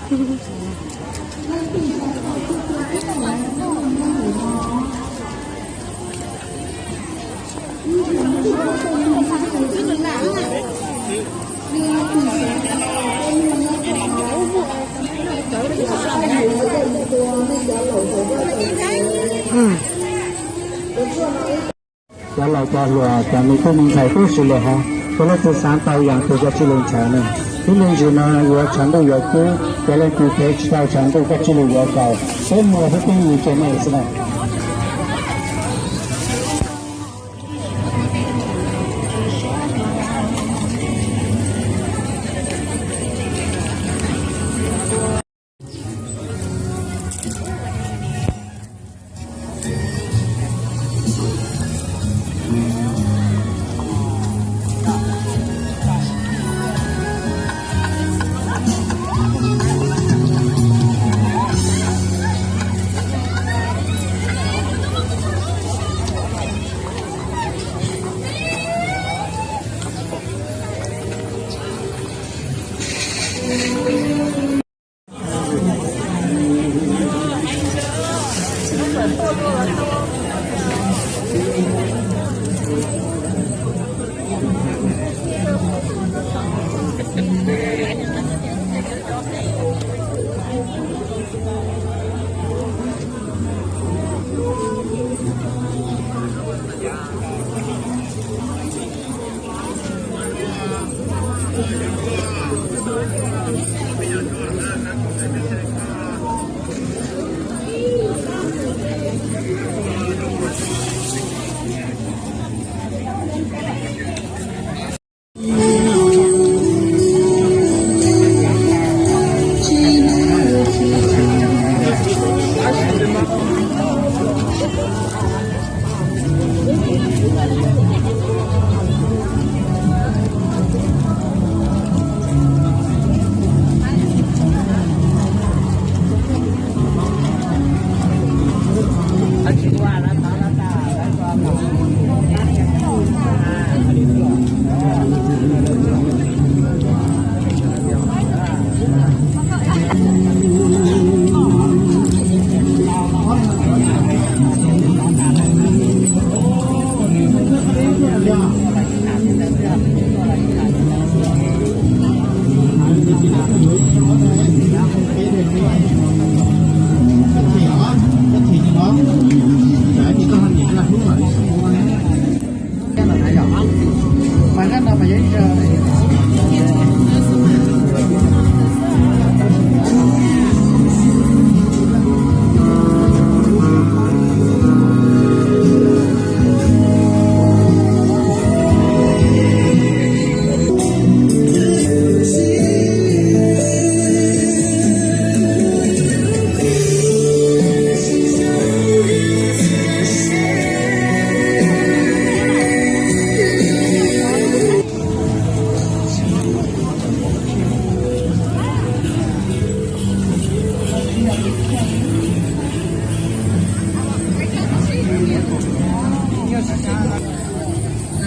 Cov laus cov hluas, cov me tub me ntxhais tub sis li hov, cov leej twg xav tau yam twg koj cia li nrhav na. Tib me ntsis no yuav tshav ntuj yuav kub, cov leej twg pheej tsis tau tshav ntuj koj cia li yuav tau. Peb muag thiab peb yig ces nej xwb na.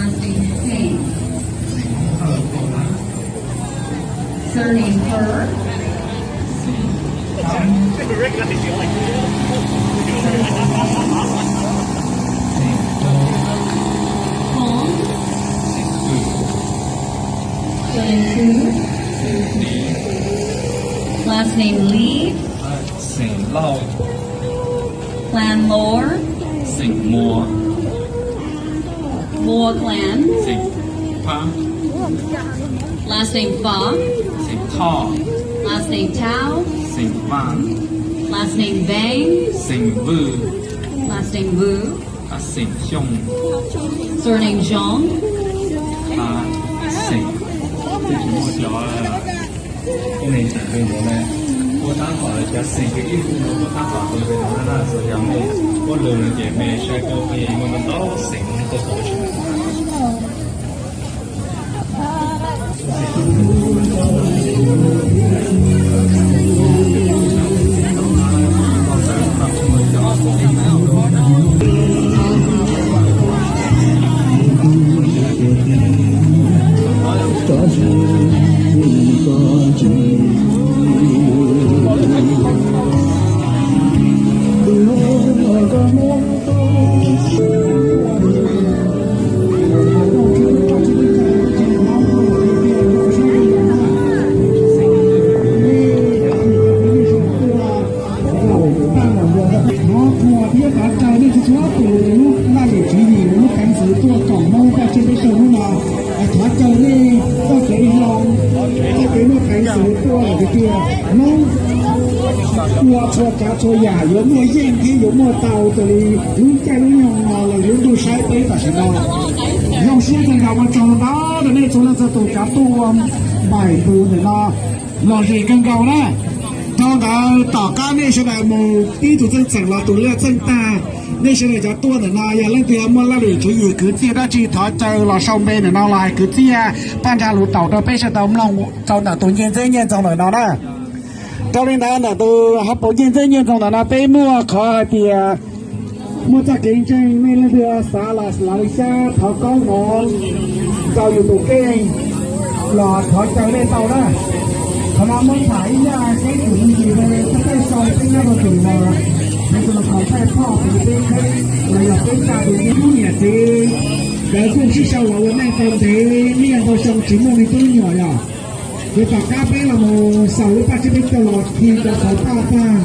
Last name Peng. Surname He. Hong. Surname Hu. Last name Li. Xeem Lauj. Clan Lor. Xeem Muas. Lor clan. Xeem Phab. Last name Fa. Xeem Thoj. Last name Tao. Xeem Vaj. Last name Vang. Xeem Vwj. Last name Vu. Xeem Xyooj. Surname Zhong. Xeem. Tus tsis muaj cov neeg txawm tus ntawd na, puab tab tom cov xeem kws ib tug no puab tab tom tus ntawd na, txawm yog mej puab lug no ces mej saib puab pheej muaj ntau xeem tuaj tau tsis Tuaj lawm tiag tiag, Hmoob ua txhua tsav txhua yam yuav muaj yeej thiab yuav muaj tau raws li lub caij lub nyoog no los yuav ntuj saib peb tam sim no. Zoo siab kawg nkaus ua tsaug ntau rau nej txhua leej txhua tus cov tuaj npaim tus ntawm no lom zem kawg nkaus na. Dhau ntawd tom qab nej sawv daws mus pib tus txheej txheem los tus laj txheej tag, nej sawv daws cov tuaj ntawm no yog leej twg muaj laj lim tswv yim kwv txhiaj dab tsi thov caw los sau npe ntawm no los hais kwv txhiaj paj ntsa lus taum rau peb sawv daws mloog rau ntawm tus ncej ntxwb ncej ntxoog ntawm no na. Dhau li ntawd ntawm tus hauv paus ncej ntxwb ncej ntxoog ntawm no peb muaj qhov hais tias muaj txoj kev ntseeg nej leej twg xav los lawv xyab thov koob hmoov rau yus tus kheej los thov caw nej tau na. Qhov no muab tham ib yam saib tsum me ntsis rau tej sau peb nyob rau tus no, rau tus no qhov npaj phoj tus peb kheej los yog peb tsa tus nyiam txiv, lawv kuj sib sau los ua neej tau ntev ib yam ntau xyoo tsis muaj me tub me nyuam yom. Ces tom qab peb los mus xaus lub paj tsib peb caug los khi cov xov paj tag,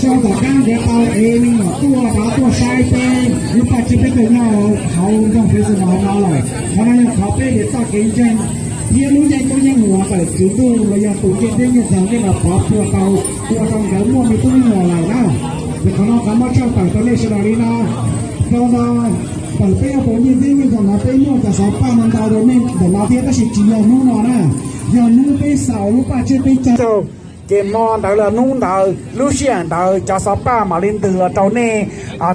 sau tom qab nkawd tau ev me nyuam tuaj rov tuaj saib peb lub paj tsib peb caug nyob hauv nroog Fresno no lawm. Qhov no yog qhov peb hais txoj kev ntseeg thiab lub nceej tub nceej muam ntawm Tswv Ntuj los yog tus ncej teb ncej txaus ncej los pov puag tau ua rau nkawd muaj me tub me nyuam lawm na. Ces qhov no qhov muab tshaj tawm rau nej sawv daws li no. Rau no tawm peb ua paus ncej teb ncej txaus no peb muaj cov xov paj no ntau rau nej ntawm no thiab tab sis tsis yog hnub no na. Yog hnub peb xaus lub paj tsib peb caug ces hmo ntawd los hnub ntawd lub sij hawm ntawd cov xov paj mam li ntws los rau nej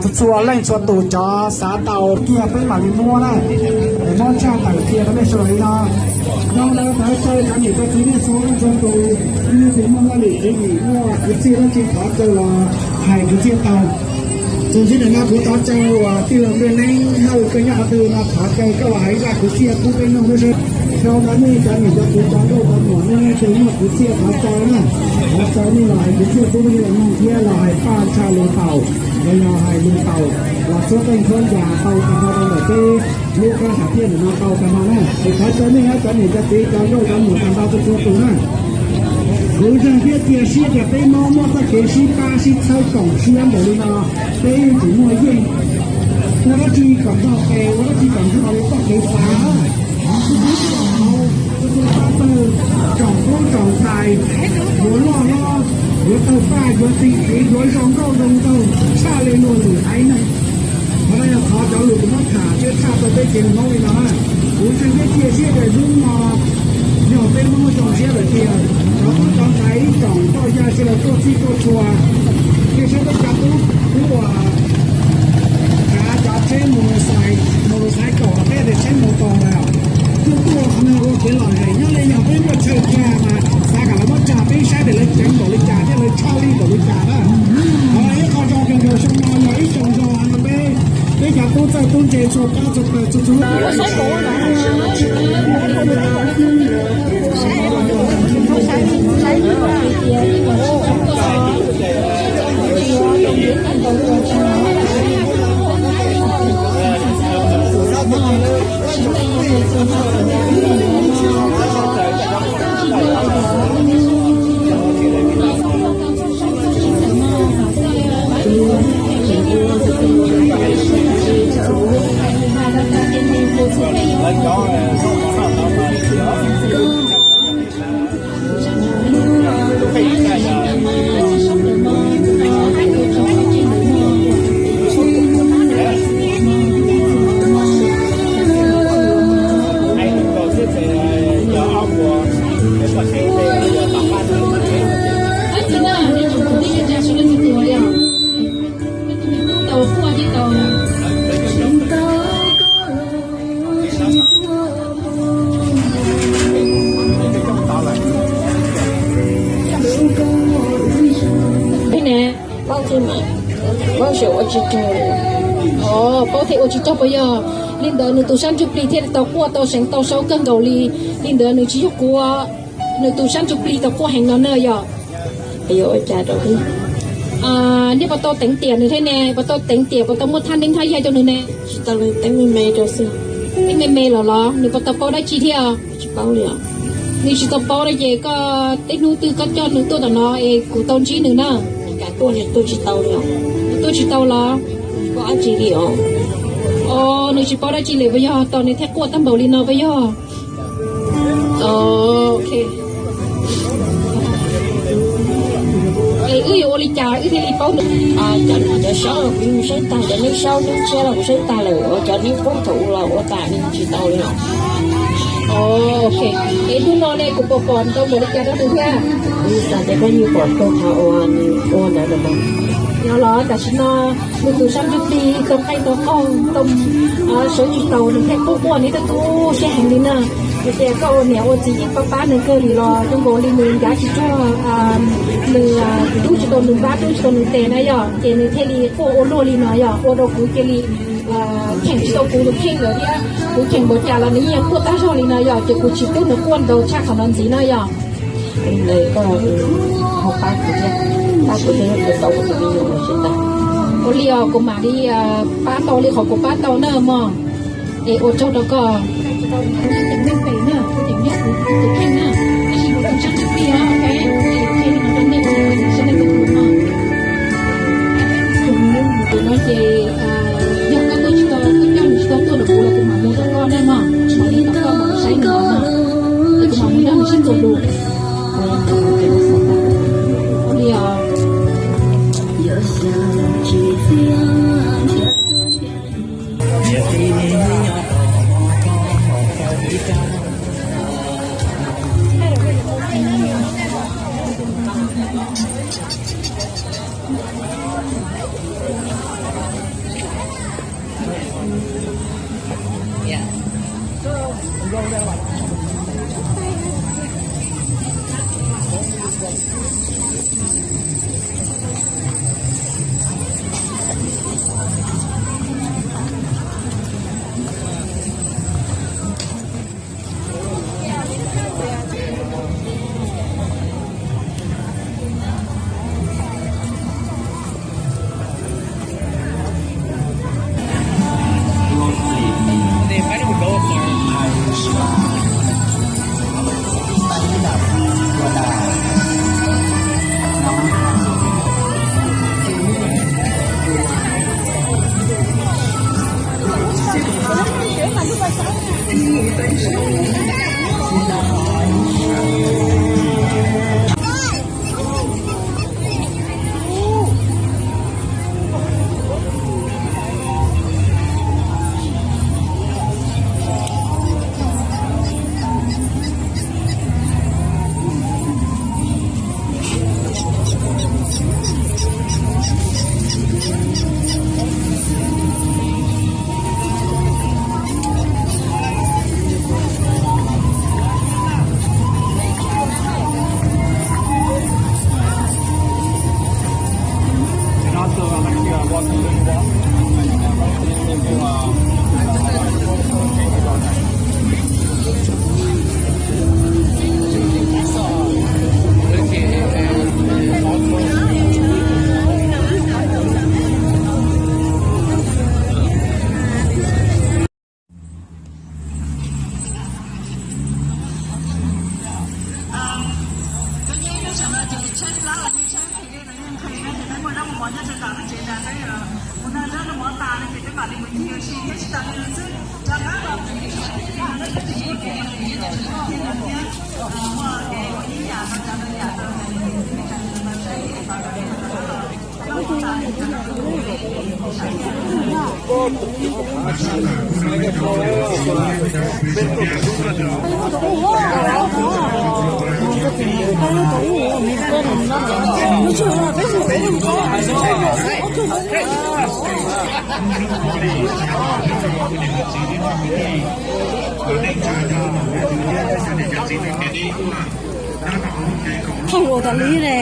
txhua txhua leej txhua tus cov xav tau kiag peb mam li muab na. Es muab tshaj tawm cia rau nej sawv daws li no. Dhau ntawd thov caw cov niam cov txiv nej txhua leej txhua tus, nej leej twg muaj laj lim tswv yim muaj kwv txhiaj dab tsi thov caw los hais kwv txhiaj tau. Txuas ntxiv ntawm no kuv thov caw uas tij laug Npliaj Neeb Hawj koj nyob qhov twg no thov caw koj los hais zaj kwv txhiaj pub peb mloog thiab seb. Dhau ntawd nej cov niam cov txiv cov nkauj cov muam nej leej twg muaj kwv txhiaj thov caw na, thov caw nej los hais kwv txhiaj pub peb mloog thiab los hais paj ntsha lus taum los yog hais lus taum los tshuab qeej tshuab ncas tau tag nrho rau ntawm peb lub kab sam thiaj ntawm no tau tag nrho na. Es thov caw nej cov niam cov txiv cov nkauj cov muam tag nrho txhua txhua tus na. Kuv ntseeg thiab cia siab tias peb Hmoob muaj txoj kev sib pab sib txhawb koom siab npaum li no, peb yeej tseem muaj yeej. Ua dab tsi kom nrog pes, ua dab tsi kom nrog li txoj kev xav. Tus tus txawj, tsoom tub tsoom ntxhais, yuav loj hlob, yuav tawg paj yuav txi kev, yuav zoo nkauj zoo nraug tshaj li luag lwm haiv neeg. Qhov no yog qhov cov lus kuv muab tham thiab tshaj tau peb tsev Hmoob li no na. Kuv ntseeg thiab cia siab tias hnub no yog peb Hmoob zoo siab lawm tiag, cov tub cov ntxhais ib tsoom toj yaj sib law tuaj txhij tuaj txhua, cia siab peb cov tub tub uas kav cov tsheb mus xais, mus xais kaum los peb tias tsheb mus tau lawm. Tuaj tuaj qhov no ua kev lom zem nyob li yog peb muaj chaw kiag mas xav kom lawv muab tsa peb saib tias lawv ceev npaum li cas thiab lawv tshaj lij npaum li cas na. Qhov no ib qho zoo kawg nkaus xyoo no yog ib xyoo zoo no peb, peb cov tub txawj tub ntse txhua qab txhua tawm txhua txhua lub. Peb ne, paub thiaj ua tsis raug puas yog? Li ntawd nws tus sab ntsuj plig thiaj li tau quaj tau seev tau saub kawg nkaus li. Li ntawd nws tsis yog kuv, nws tus sab ntsuj plig tau quaj heev no na yog. Nej puas tau teev tiam nws thiab ne? Puas tau teev tiam, puas tau muaj thaj neeb thaj yaig rau nws ne? Tsis tau, teeb me me rau xwb. Teeb me me los los nws puas tau paub dab tsi thiab? Tsis paub li os. Nws tsis tau paub no ces koj tej hnub twg koj coj nws tuaj tom no es kuv tau ntsib nws na. Tuaj, tuaj tsis tau li os. Tuaj tsis tau los? Paub dab tsi li os. Os, nws tsis paub dab tsi li puas yog tos nws thiaj quaj tag npaum li no puas yog? Ok. Wb thiaj li paub nws. Cov, cov saub los kuv saib tag, cov neb saub neb tshiab los kuv saib tag lawm, cov neb qub thaum ub los ua tas li tsis tau li no. Ok, es hnub no ne kuv pom pom tau npaum li cas rau nws thiab? Kuv xav tias koj yeej pom tau qhov uas nws ua ntawd los mas. Yog los tam sim no nws tus sab ntsuj plig tau qaij tau qaug tau sawv tsis taus, nws thiaj quaj quaj nws tu tu siab heev li na. Yog tias koj ua niam ua txiv yeej pab pab nws kawg li los zoo nkaus li nws ncav tsis tsuag, nws rub tsis tau nws npab, rub tsis tau nws tes na yog, ces nws thiaj li quaj ua luaj li no yog, ua rau kuv cia li cheem tsis tau kuv tus kheej lawm thiab. Kuv cheem npaum cas los nws yeej quaj tag zog li no yog, ces kuv tsis pub nws quaj ntau tshaj qhov no ntxiv na yog. Ua li os, kuv mam li pab tau li qhov kuv pab tau na mog. Es ua tsaug rau koj. No ces yog koj tuaj tsis tau, koj coj nws tsis tau tuaj rau kuv los kuv mam mus rau koj na mog, mam li tom koj mam saib nws no, es kuv mam mus nrog nws sib txuas lus. Ua li os. Qhov ua tas li ne.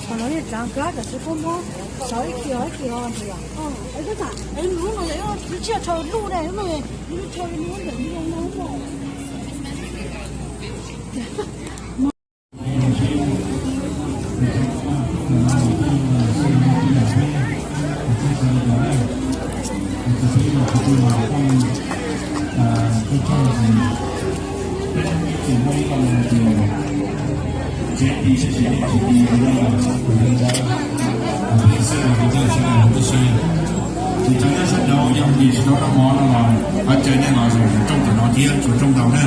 Qhov no yeej tsav kab tam sis koj muab xav ib kis ib kis os. Cov nyob sab nraud yog hais tias tsis tau noj mov no los thov caw nej los zaum rooj tom no thiab, tsuas rooj ntau na.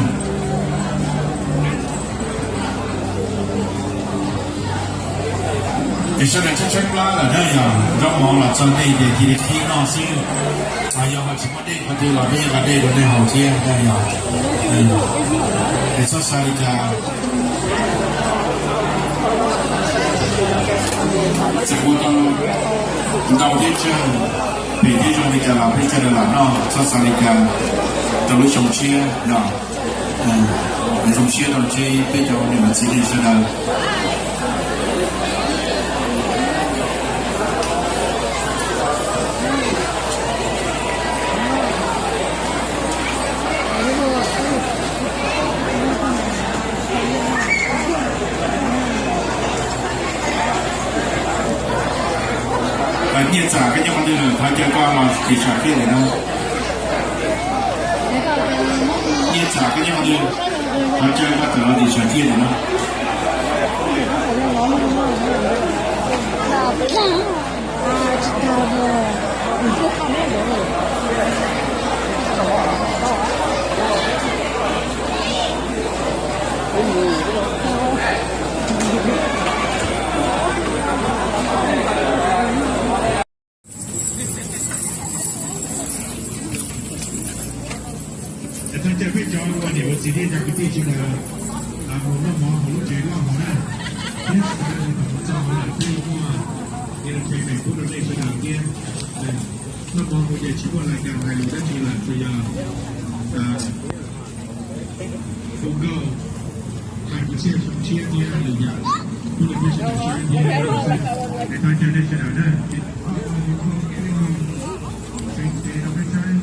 Ces sawv daws tshaib tshaib plab lawm na, yog nrog mov los txog nej ces cia li qhib noj xwb. Yog ho tsis muaj dej qhov twg los peb yeej nqa dej rau nej haus thiab na, yog. Es txhob xav li cas, txawm ua tau ntau thiab tsawg, phem thiab zoo li cas los peb sawv daws los noj, txhob xav li cas. Rau lub xyoo tshiab no, zoo siab rau ntsib peb cov niam txiv neej sawv daws. Nyiaj txam koj nyob qhov twg lawm, thov caw koj los tim sam thiaj ntawm no. Nyiaj txam koj nyob qhov twg, thov caw koj tawm los tim sam thiaj ntawm no. Thov caw peb cov ua niam ua txiv thiab cov kwv tij sawv daws mus noj mov hauv lub tsev loj hauv na, thiab sawv daws mus txog hauv lawm peb yuav muaj entertainment pub rau nej sawv daws thiab. Noj mov hauv ces tsis muaj lais kas hais lus dab tsi lawm, tsuas yog hu nkauj, hais kwv txhiaj xyoo tshiab thiab lwm yam pub rau peb sawv daws saib thiab. Es thov caw nej sawv daws na, tseem tes rau peb saib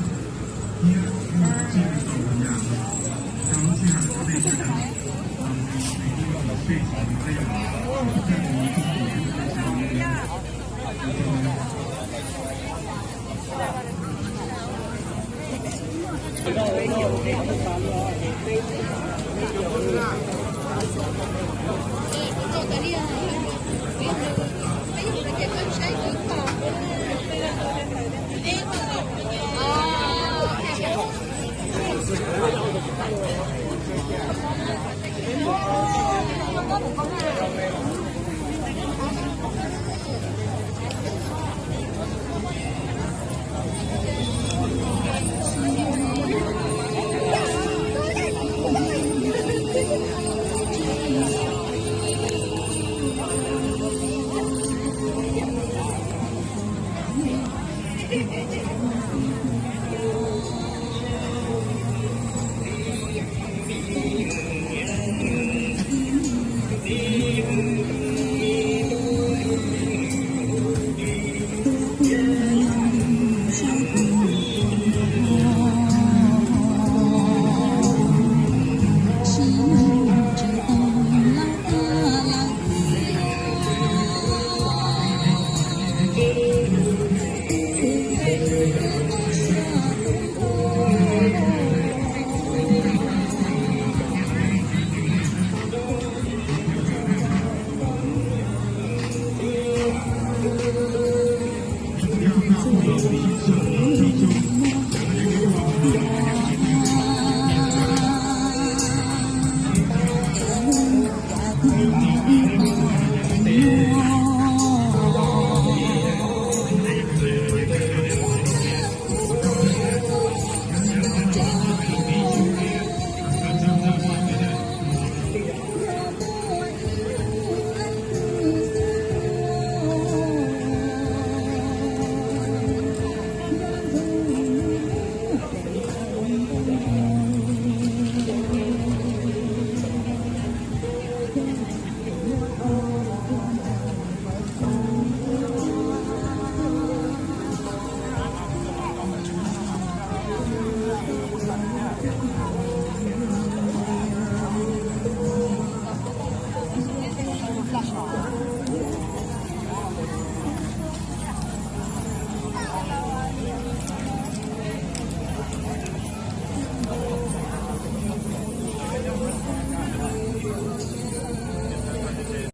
thiab muaj txij li tau lwm yam rau lub sij hawm rau nej sawv daws.